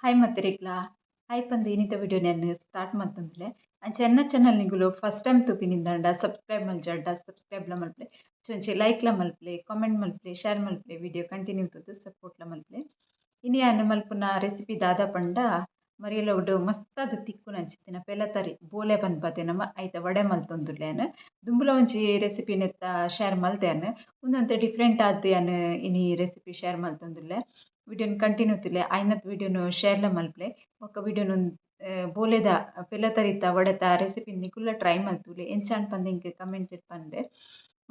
Hi ಮತ್ತೆರಿಕ್ಲಾ hi ಪಂದ್ ಇನಿತ video ನಾನು ಸ್ಟಾರ್ಟ್ ಮಲ್ತೊಂದುಲ್ಲೆ. ಅಂಚ ಎನ್ನ ಚಾನಲ್ ನಿಗುಲು ಫಸ್ಟ್ ಟೈಮ್ ತೂಪಿನಿಂದಾಂಡ ಸಬ್ಸ್ಕ್ರೈಬ್ ಮಲ್ಜಾರ್ಡ ಸಬ್ಸ್ಕ್ರೈಬ್ಲ ಮಲ್ಪುಲೆ, ಒಂಚಿ ಲೈಕ್ಲ ಮಲ್ಪುಲೆ, ಕಾಮೆಂಟ್ ಮಲ್ಪುಲೆ, ಶೇರ್ ಮಲ್ಪುಲೆ, ವಿಡಿಯೋ ಕಂಟಿನ್ಯೂ ತೂದು ಸಪೋರ್ಟ್ಲ ಮಲ್ಪುಲೆ. ಇನಿ ಯಾನ್ ಮಲ್ಪುನ ರೆಸಿಪಿ ದಾದ ಪಂಡ ಮರಿಯಲೊಡು ಮಸ್ತಾದ್ ತಿಕ್ಕುನಂಚಿತ್ತಿನ ಪೆಲತರಿ ಬೋಲೆ ಪನ್ಪತೆ ನಮ, ಐತ ವಡೆ ಮಲ್ತೊಂದುಲ್ಲೆ ಯಾನ್. ದುಂಬುಲ ಒಂಜಿ ರೆಸಿಪಿ ನೆತ್ತ ಶೇರ್ ಮಲ್ತೆ ಯಾನ್. ಉಂದೊಂತೆ ಡಿಫ್ರೆಂಟ್ ಆದ್ ಯಾನ್ ಇನಿ ರೆಸಿಪಿ ಶೇರ್ ಮಲ್ತೊಂದುಲ್ಲೆ. ವಿಡಿಯೋನ್ ಕಂಟಿನ್ಯೂ ತೂಲೆ, ಆಯಿನತ್ ವಿಡಿಯೋನು ಶೇರ್ಲ ಮಲ್ಪುಲೆ. ಬೊಕ್ಕ ವಿಡಿಯೋನು ಬೋಲೆದ ಪೆಲತರಿತ ವಡೆತ ರೆಸಿಪಿ ನಿಕುಲ್ಲ ಟ್ರೈ ಮಲ್ತುಲೆ, ಎಂಚಾಂಡ್ ಪಂದ್ ಎಂಕ್ ಕಮೆಂಟ್ ಪನ್ಲೆ.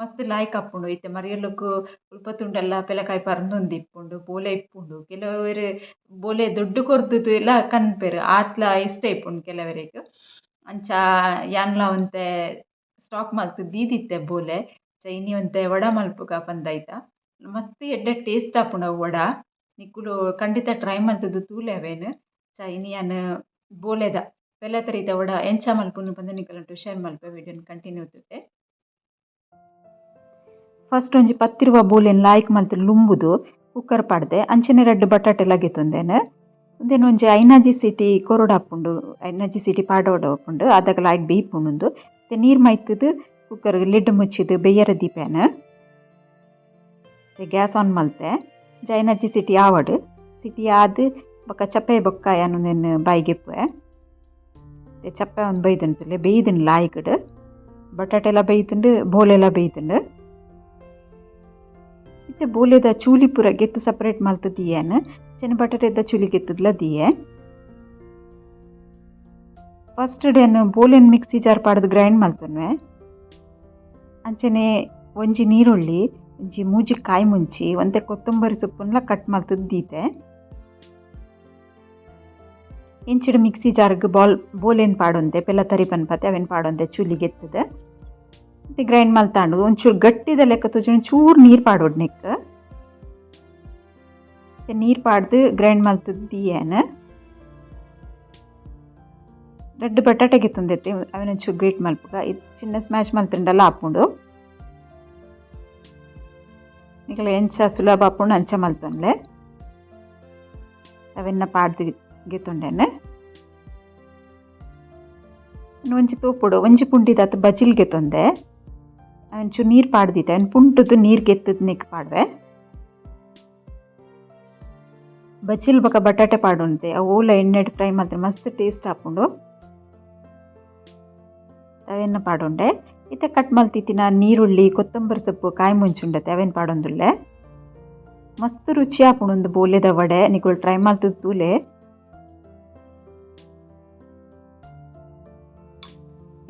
ಮಸ್ತ್ ಲಾಯ್ಕ್ ಆಪುಂಡು. ಇತ್ತೆ ಮರಿಯಲೊಗು ಮುಲ್ಪ ತೂಂಡಲ ಪೆಲಕಾಯಿ ಪರ್ಂದೊಂದು ಇಪ್ಪುಂಡು, ಬೋಲೆ ಇಪ್ಪುಂಡು. ಕೆಲವೆರ್ ಬೋಲೆ ದುಡ್ಡು ಕೊರ್ದುಲ ಕನ್ಪೆರ್, ಆತ್ಲ ಇಷ್ಟ ಇಪ್ಪುಂಡು ಕೆಲವರೆಗ್. ಅಂಚ ಯಾನ್ಲ ಒಂತೆ ಸ್ಟಾಕ್ ಮಲ್ತ್ ದೀದಿತ್ತೆ ಬೋಲೆ. ಇನಿ ಒಂತೆ ವಡ ಮಲ್ಪುಗ ಪಂದ್ ಐತ. ಮಸ್ತ್ ಎಡ್ಡೆ ಟೇಸ್ಟ್ ಆಪುಂಡು ಅವು ವಡ. ನಿಕುಲು ಖಂಡಿತ ಟ್ರೈ ಮಲ್ತುದು ತೂಲೆ ಅವೇನ್. ಇನಿ ಯಾನ್ ಬೋಲೆದ ಪೆಲತರಿತ ವಡ ಎಂಚ ಮಲ್ಪುನು ಪಂದ್ ನಿಕಲೆಡ ಶೇರ್ ಮಲ್ಪೆ. ವಿಡಿಯೋನ್ ಕಂಟಿನ್ಯೂ ತೂಲೆ. ಫಸ್ಟ್ ಒಂಜಿ 10 ಬೋಲೆನ್ ಲಾಯ್ಕ್ ಮಲ್ತ್ ಲುಂಬುದು ಕುಕ್ಕರ್ ಪಾಡ್ದೆ. ಅಂಚನೆ ರಡ್ಡ್ ಬಟಾಟೆ ಲಗೆತೊಂದೇನ್. ಉಂದೆನ್ ಒಂಜಿ 5 ಸಿಟಿ ಕೊರೊಡಾಪುಂಡು, 5 ಸಿಟಿ ಪಾಡೊಡಾಪುಂಡು, ಅದಗ ಲಾಯ್ಕ್ ಬೇಯ್ಪುಂಡು. ನೀರು ಮೈತುದು ಕುಕ್ಕರ್ ಲಿಡ್ ಮುಚ್ಚಿದ್ ಬೇಯರ ದೀಪೇನ್. ಗ್ಯಾಸ್ ಆನ್ ಮಲ್ತೆ. 5 ಸಿಟಿ ಆವಡ್, ಸಿಟಿ ಆದ್ ಬೊಕ್ಕ ಚಪ್ಪೆ ಬೊಕ್ಕ ಯಾನ್ ಉಂದೆನ್ ಬಾಯಿಗೆಪ್ಪುವೆ. ಚಪ್ಪೆ ಒಂದು ಬೈದುಂಡು, ಬೇಯ್ದುಂಡು ಲಾಯ್ಕ್ಡ್. ಬಟಾಟೆಲ ಬೇಯ್ತುಂಡು, ಬೋಲೆಲ ಬೇಯ್ತುಂಡು. ಇತ್ತೆ ಬೋಲೆದ ಚೂಲಿ ಪೂರ ಗೆತ್ತು ಸಪರೇಟ್ ಮಲ್ತ್ ದೀಯೆನ್. ಚೆನ್ನ ಬಟಾಟೆದ ಚೂಲಿ ಗೆತ್ತುದ್ಲ ದೀಯೆ. ಫಸ್ಟ್ ಡೇನ್ ಬೋಲೆನ್ ಮಿಕ್ಸಿ ಜಾರ್ ಪಾಡ್ದು ಗ್ರೈಂಡ್ ಮಲ್ತೊನ್ವೆ. ಅಂಚನೆ ಒಂಜಿ ನೀರುಳ್ಳಿ, ಒಂಜಿ ಮೂಜಿ ಕಾಯಿ ಮುಂಚಿ, ಒಂತೆ ಕೊತ್ತಂಬರಿ ಸೊಪ್ಪುನ್ಲ ಕಟ್ ಮಲ್ತುದು ದೀತೆ. ಇಂಚಿಡ್ ಮಿಕ್ಸಿ ಜಾರ್ಗ್ ಬೋಲೆನ್ ಪಾಡೊಂದೆ, ಪೆಲತರಿ ಪನ್ಪತೆ ಅವೆನ್ ಪಾಡೊಂದೆ ಚೂಲಿ ಗೆತ್ತುದು. ಮತ್ತೆ ಗ್ರೈಂಡ್ ಮಲ್ತಾಂಡು ಒಂಚೂರು ಗಟ್ಟಿದ ಲೆಕ್ಕ ತೋಜುಂಡು, ಚೂರು ನೀರು ಪಾಡೊಡು ನೆಕ್. ನೀರು ಪಾಡ್ದು ಗ್ರೈಂಡ್ ಮಲ್ತುದು ದೀಯೆನ್. ರಡ್ಡ್ ಬಟಾಟೆ ಗೆತ್ತೊಂದೆತ್ತೆ, ಅವೆನ್ ಒಂಚೂರು ಗ್ರೇಟ್ ಮಲ್ಪುಗ. ಇದು ಚಿನ್ನ ಸ್ಮ್ಯಾಶ್ ಮಲ್ತುಂಡಲ ಆಪುಂಡು. ನಿಕಲೆ ಎಂಚ ಸುಲಭ ಆಪುಂಡು ಅಂಚ ಮಲ್ತೊನ್ಲೆ. ಅವೆನ್ನ ಪಾಡ್ದು ಗೆತ್ತೊಂಡೆನ್. ಒಂಜಿ ತೋಪುಡು ಒಂಜಿ ಪುಂಡಿದಾತ್ ಬಜಿಲ್ ಗೆತ್ತೊಂದೆ. ಒಂಚೂರು ನೀರು ಪಾಡ್ದಿತ್ತೆ, ಅವೆನ್ ಪುಂಟುದು ನೀರು ಗೆತ್ತುದು ನೆಕ್ ಪಾಡ್ವೆ. ಬಜಿಲ್ ಬೊಕ ಬಟಾಟೆ ಪಾಡೊಂತೆ ಅವು ಓಲ ಎಣ್ಣೆಡ್ ಫ್ರೈ ಮಲ್ತ್ರೆ ಮಸ್ತ್ ಟೇಸ್ಟ್ ಆಪುಂಡು. ಅವೆನ್ನ ಪಾಡೊಂಡೆ. ಇತ್ತೆ ಕಟ್ ಮಲ್ತಿತ್ತಿನ ನೀರುಳ್ಳಿ, ಕೊತ್ತಂಬರಿ ಸೊಪ್ಪು, ಕಾಯಿ ಮುಂಚಿ ಉಂಡತೆ ಅವೆನ್ ಪಾಡೊಂದುಲ್ಲೆ. ಮಸ್ತ್ ರುಚಿ ಆಪುಂಡು ಉಂದು ಬೋಲೆದ ವಡೆ. ನಿಕುಲು ಟ್ರೈ ಮಲ್ತುದು ತೂಲೆ.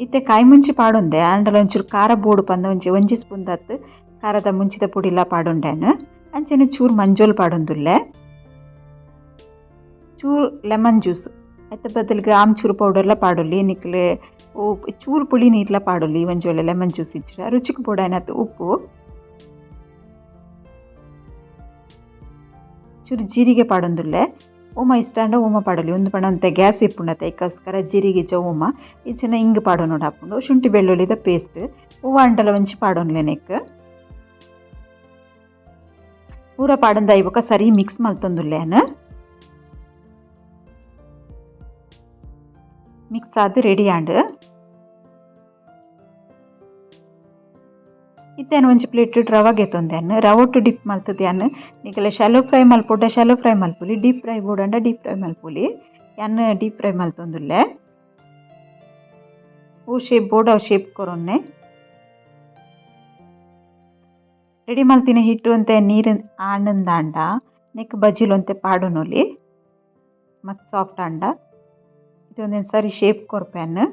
ಇತ್ತೆ ಕಾಯಿ ಮುಂಚಿ ಪಾಡೊಂದೆ. ಆಂಡಲ ಒಂಚೂರು ಖಾರ ಬೋಡು ಪಂದ್ ಒಂಜಿ ಒಂಜಿ ಸ್ಪೂನ್ ದಾತ್ ಖಾರದ ಮುಂಚಿದ ಪೊಡಿಲ ಪಾಡೊಂಡೆನ್. ಅಂಚನೆ ಚೂರು ಮಂಜೋಲ್ ಪಾಡೊಂದುಲ್ಲೆ. ಚೂರು ಲೆಮನ್ ಜ್ಯೂಸ್, ಐತ ಬದಲ್ಗ್ ಆಮ್ಚೂರು ಪೌಡರ್ಲ ಪಾಡೊಲಿ. ನಿಕ್ಲೆ ಚೂರು ಪುಳಿ ನೀರ್ಲ ಪಾಡೊಲಿ. ಒಂಜಿ ವೇಳೆ ಲೆಮನ್ ಜ್ಯೂಸ್ ಇಜ್ಜಿಡ ರುಚಿಕ್ ಬೋಡಾಯಿನಾತ್ ಉಪ್ಪು, ಚೂರು ಜೀರಿಗೆ ಪಾಡೊಂದುಲ್ಲೆ. ಓಮ ಇಷ್ಟ ಆಂಡ ಓಮ ಪಾಡೊಲಿ. ಉಂದು ಪಂಡ ಒಂತೆ ಗ್ಯಾಸ್ ಇಪ್ಪುಂಡತೆ, ಐಕೋಸ್ಕರ ಜೀರಿಗೆ ಇಜ್ಜ ಓಮ ಇಜ್ಜಿಂಡ ಇಂಗ್ ಪಾಡೊನೊಡು ಆಪುಂಡು. ಶುಂಠಿ ಬೆಳ್ಳುಳ್ಳಿದ ಪೇಸ್ಟ್ ಒವ್ವು ಆಂಡಲ ಒಂಜಿ ಪಾಡೊನ್ಲೆ ನೆಕ್. ಪೂರ ಪಾಡೊಂದು ಆಯಿ ಬೊಕ್ಕ ಸರಿ ಮಿಕ್ಸ್ ಮಲ್ತೊಂದುಲ್ಲೆ ಯಾನ್. ಮಿಕ್ಸ್ ಆದ್ ರೆಡಿ ಆಂಡ್. ಇತ್ತೆ ಯಾನ್ ಒಂಜಿ ಪ್ಲೇಟ್ ರವೆ ಗೆತೊಂದೆನ್. ರವೊಟ್ಟು ಡಿಪ್ ಮಲ್ತುದು ಯಾನ್ ನಿಕಲೆ ಶಾಲೋ ಫ್ರೈ ಮಲ್ಪೊಡ ಶಾಲೋ ಫ್ರೈ ಮಲ್ಪೊಲಿ, ಡೀಪ್ ಫ್ರೈ ಬೋಡಂಡ ಡೀಪ್ ಫ್ರೈ ಮಲ್ಪೊಲಿ. ಯಾನ್ ಡೀಪ್ ಫ್ರೈ ಮಲ್ತೊಂದುಲ್ಲೆ. ಒವು ಶೇಪ್ ಬೋಡು ಅವು ಶೇಪ್ ಕೊರೊನ್ನೆ. ರೆಡಿ ಮಲ್ತಿನ ಹಿಟ್ಟು ಒಂತೆ ನೀರು ಆಂಡಂದಾಂಡ ನೆಕ್ ಬಜಿಲ್ ಒಂತೆ ಪಾಡೊನೊಲಿ. ಮಸ್ತ್ ಸಾಫ್ಟ್ ಆಂಡ. ಇತ್ತೆ ಉಂದೆನ್ ಸರಿ ಶೇಪ್ ಕೊರ್ಪೆ ಯಾನ್.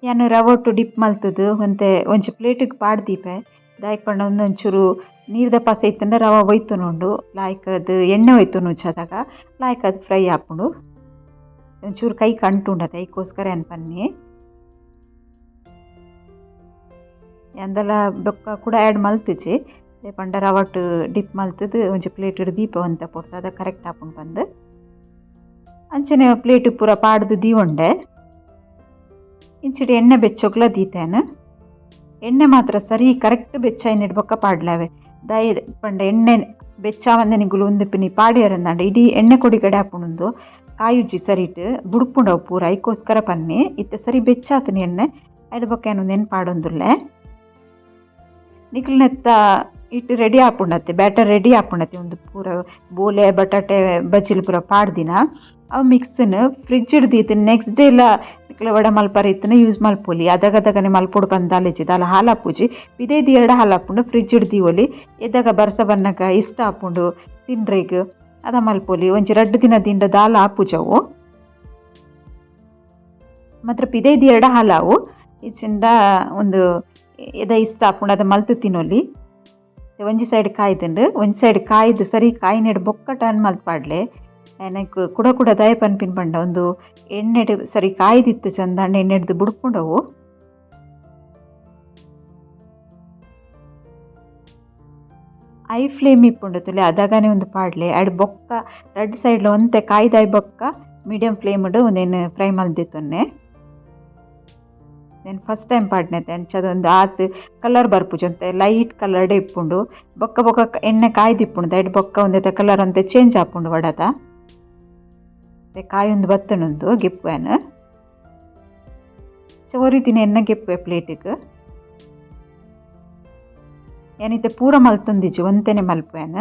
ಯಾನ್ ರವೊಟ್ಟು ಡಿಪ್ ಮಲ್ತುದು ಒಂತೆ ಒಂಜಿ ಪ್ಲೇಟಿಗ್ ಪಾಡ್ ದೀಪೆ. ದಾಯೆ ಪಂಡ ಉಂದೊಂಚೂರು ನೀರ್ದ ಪಸೆ ಇತ್ತುಂಡ ರವೆ ಒಯ್ತೊನುಂಡು. ಲಾಯ್ಕ್ ಅದು ಎಣ್ಣೆ ಒಯ್ತೊನುಜಿ ಅದಗ ಲಾಯ್ಕ್ ಅದು ಫ್ರೈ ಆಪುಂಡು. ಒಂಚೂರು ಕೈಕ್ ಅಂಟುಂಡತೆ, ಐಕೋಸ್ಕರ ಯಾನ್ ಪನ್ನೆ. ಯಾನ್ದಲ ಬೊಕ್ಕ ಕೂಡ ಆ್ಯಡ್ ಮಲ್ತಿಜಿ. ಪಂಡ ರವಟ್ ಡಿಪ್ ಮಲ್ತುದು ಒಂಜಿ ಪ್ಲೇಟ್ ದೀಪ ಒಂತೆ ಪೊರ್ತು ಅದ ಕರೆಕ್ಟ್ ಆಪುಂಡು ಪಂದ್. ಅಂಚನೆ ಪ್ಲೇಟ್ ಪೂರ ಪಾಡ್ದು ದೀವೊಂಡೆ. ಇಂಚಿಡ್ ಎಣ್ಣೆ ಬೆಚ್ಚೊಗ್ಲ ದೀತೇನ್. ಎಣ್ಣೆ ಮಾತ್ರ ಸರಿ ಕರೆಕ್ಟ್ ಬೆಚ್ಚ ಆಯಿನೆಡ್ ಬೊಕ್ಕ ಪಾಡ್ಲವೆ. ದಾಯೆ ಪಂಡ ಎಣ್ಣೆ ಬೆಚ್ಚಾವಂದೆ ನಿಗುಲು ಉಂದು ಪಿನಿ ಪಾಡಿಯರಂದಾಂಡ ಇಡೀ ಎಣ್ಣೆ ಕೊಡಿಗಡೆ ಆಪುಂಡು ಕಾಯುಜಿ ಸರಿಟ್ ಬುಡ್ಪುಂಡು ಅವು ಪೂರ ಐಕೋಸ್ಕರ ಪನ್ನೆ. ಇತ್ತೆ ಸರಿ ಬೆಚ್ಚಾತನ ಎಣ್ಣೆ ಐಡ್ ಬೊಕ್ಕ ಯಾನ್ ಉಂದೆನ್ ಪಾಡೊಂದುಲ್ಲೆ. ನಿಕಲ್ನೆತ್ತ ಇಟ್ಟು ರೆಡಿ ಆಪುಂಡತ್ತೆ, ಬ್ಯಾಟರ್ ರೆಡಿ ಆಪುಂಡತ್ತೆ. ಉಂದು ಪೂರ ಬೋಲೆ ಬಟಾಟೆ ಬಜ್ಜಿಲು ಪೂರ ಪಾಡ್ದಿನ ಅವು ಮಿಕ್ಸ್ನ್ ಫ್ರಿಜ್ ದೀತ್ ನೆಕ್ಸ್ಟ್ ಡೇ ಲ ನಿಕ್ಲೆ ವಡೆ ಮಲ್ಪರೆ ಇತ್ತುಂಡ ಯೂಸ್ ಮಲ್ಪೊಲಿ. ಅದಗದಗನೆ ಮಲ್ಪೊಡು ಪಂದ್ ದಾಲ ದಾಲ ಹಾಲಾಪುಜಿ, ಪಿದಯಿ ದೀಯೆರ್ಡ ಹಾಲಾಪುಂಡು. ಫ್ರಿಜ್ ದೀವೊಲಿ, ಎದಗ ಬರ್ಸ ಬನ್ನಗ ಇಷ್ಟ ಆಪುಂಡು ತಿನ್ರೆಗ್, ಅದ ಮಲ್ಪೊಲಿ. ಒಂಜಿ ರಡ್ಡ್ ದಿನ ದಿಂಡ ದಾಲ ಆಪುಜವು ಮಾತ್ರ. ಪಿದಯಿ ದೀಯೆರ್ಡ ಹಾಲಾವು, ಇಜ್ಜಿಂಡ ಉಂದು ಎದ ಇಷ್ಟ ಆಪುಂಡು ಅದ ಮಲ್ತ್ ತಿನೊಲಿ. ಒಂಜಿ ಸೈಡ್ ಕಾಯ್ದುಂಡು, ಒಂಜಿ ಸೈಡ್ ಕಾಯ್ದು ಸರಿ ಕಾಯಿನೆಡ್ ಬೊಕ್ಕ ಟರ್ನ್ ಮಲ್ತ್ ಪಾಡ್ಲೆ. ಎನಕ್ ಕುಡ ಕುಡ ದಾಯೆ ಪನ್ಪಿನ ಪಂಡ ಉಂದು ಎಣ್ಣೆಡ್ ಸರಿ ಕಾಯ್ದಿತ್ತು ಚಂದಾಂಡ ಎಣ್ಣೆಡ್ದು ಬುಡ್ಪುಂಡವು. I flame ಇಪ್ಪುಂಡು ತುಲೆ, ಅದಗನೆ ಉಂದು ಪಾಡ್ಲೆ. ಅಡ್ ಬೊಕ್ಕ ರಡ್ಡ್ ಸೈಡ್ಲ ಒಂತೆ ಕಾಯ್ದಾಯ್ ಬೊಕ್ಕ ಮೀಡಿಯಂ ಫ್ಲೇಮ್ಡ್ ಉಂದೆನ್ ಫ್ರೈ ಮಲ್ದಿತ್ತೊನ್ನೆ. ಯಾನ್ ಫಸ್ಟ್ ಟೈಮ್ ಪಾಡ್ನೆತೆ, ಅಂಚಾದ್ ಉಂದು ಆತ್ ಕಲರ್ ಬರ್ಪುಜಿ, ಒಂತೆ ಲೈಟ್ ಕಲರ್ಡ್ ಇಪ್ಪುಂಡು. ಬೊಕ್ಕ ಬೊಕ್ಕ ಎಣ್ಣೆ ಕಾಯ್ದಿಪ್ಪುಂಡು, ಐಟ್ ಬೊಕ್ಕ ಉಂದೆತ ಕಲರ್ ಒಂತೆ ಚೇಂಜ್ ಆಪುಂಡು ವಡತ. ಕಾಯೊಂದು ಬತ್ತುಂಡು ಗೆಪ್ಪುವೆನ್ ಒರಿದಿನ ಎಣ್ಣೆ ಗೆಪ್ಪುವೆ ಪ್ಲೇಟಿಗ್. ಯಾನ್ ಇತ್ತೆ ಪೂರ ಮಲ್ತೊಂದಿಜ್ಜಿ, ಒಂತೆನೆ ಮಲ್ಪುವೆನ್.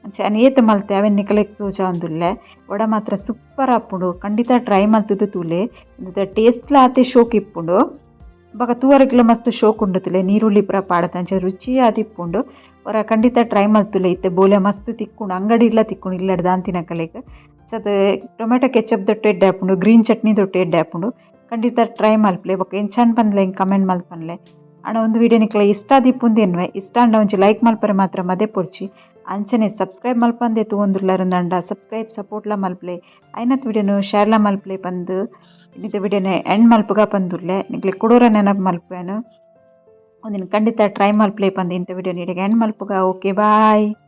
ಅಂಚ ಯಾನ್ ಏತ್ ಮಲ್ತೆ ಅವೆನ್ ನಿಕಲೆಗ್ ತೋಜಾವೊಂದುಲ್ಲೆ. ವಡ ಮಾತ್ರ ಸೂಪರ್ ಆಪುಂಡು, ಖಂಡಿತ ಟ್ರೈ ಮಲ್ತುದು ತೂಲೆ. ಉಂದೆತ ಟೇಸ್ಟ್ಲ ಆತೆ ಶೋಕ್ ಇಪ್ಪುಂಡು, ಬೊಕ ತೂವರೆಗ್ಲ ಮಸ್ತ್ ಶೋಕ್ ಉಂಡು ತೂಲೆ. ನೀರುಳ್ಳಿ ಪೂರ ಪಾಡ್ದ್ ಅಂಚ ರುಚಿ ಆದಿಪ್ಪುಂಡು. ಒರ ಖಂಡಿತ ಟ್ರೈ ಮಲ್ತುಲೆ. ಇತ್ತೆ ಬೋಲೆ ಮಸ್ತ್ ತಿಕ್ಕುಂಡು, ಅಂಗಡಿಡ್ಲ ತಿಕ್ಕುಂಡು ಇಲ್ಲಡ್ ದಾಂತಿನಕಲೆಗ್. ಅಂಚಾದ್ ಟೊಮೆಟೊ ಕೆಚಪ್ ದೊಟ್ಟು ಎಡ್ಡೆ ಆಪುಂಡು, ಗ್ರೀನ್ ಚಟ್ನಿ ದೊಟ್ಟು ಎಡ್ಡೆ ಆಪುಂಡು. ಖಂಡಿತ ಟ್ರೈ ಮಲ್ಪುಲೆ, ಬೊಕ ಎಂಚ ಪನ್ಲೆ ಎಂಕ್ ಕಮೆಂಟ್ ಮಲ್ಪನ್ಲೆ. ಆಂಡ ಉಂದು ವಿಡಿಯೋ ನಿಕ್ಲೆ ಇಷ್ಟ ಆದಿಪ್ಪುಂದು ಎನ್ನುವೆ. ಇಷ್ಟ ಆಂಡ ಒಂಜಿ ಲೈಕ್ ಮಲ್ಪರೆ ಮಾತ್ರ ಮದೆ ಪೊರ್ಚಿ. ಅಂಚನೆ ಸಬ್ಸ್ಕ್ರೈಬ್ ಮಲ್ಪಂದೆ ತೂವೊಂದುಲ್ಲರುಂದಾಂಡ ಸಬ್ಸ್ಕ್ರೈಬ್ ಸಪೋರ್ಟ್ಲ ಮಲ್ಪುಲೆ. ಐನತ್ ವಿಡಿಯೋನು ಶೇರ್ಲ ಮಲ್ಪುಲೆ ಪಂದ್ ಇನಿತ ವಿಡಿಯೋನ ಎಂಡ್ ಮಲ್ಪುಗ ಪಂದುಲ್ಲೆ. ನಿಕ್ಲೆ ಕುಡೋರ ನೆನಪು ಮಲ್ಪುವೆನು, ಉಂದೆನ್ ಖಂಡಿತ ಟ್ರೈ ಮಲ್ಪುಲೆ ಪಂದ್ ಇಂತ ವಿಡಿಯೋನ ಇಡೆಗ್ ಎಂಡ್ ಮಲ್ಪುಗ. Okay, bye.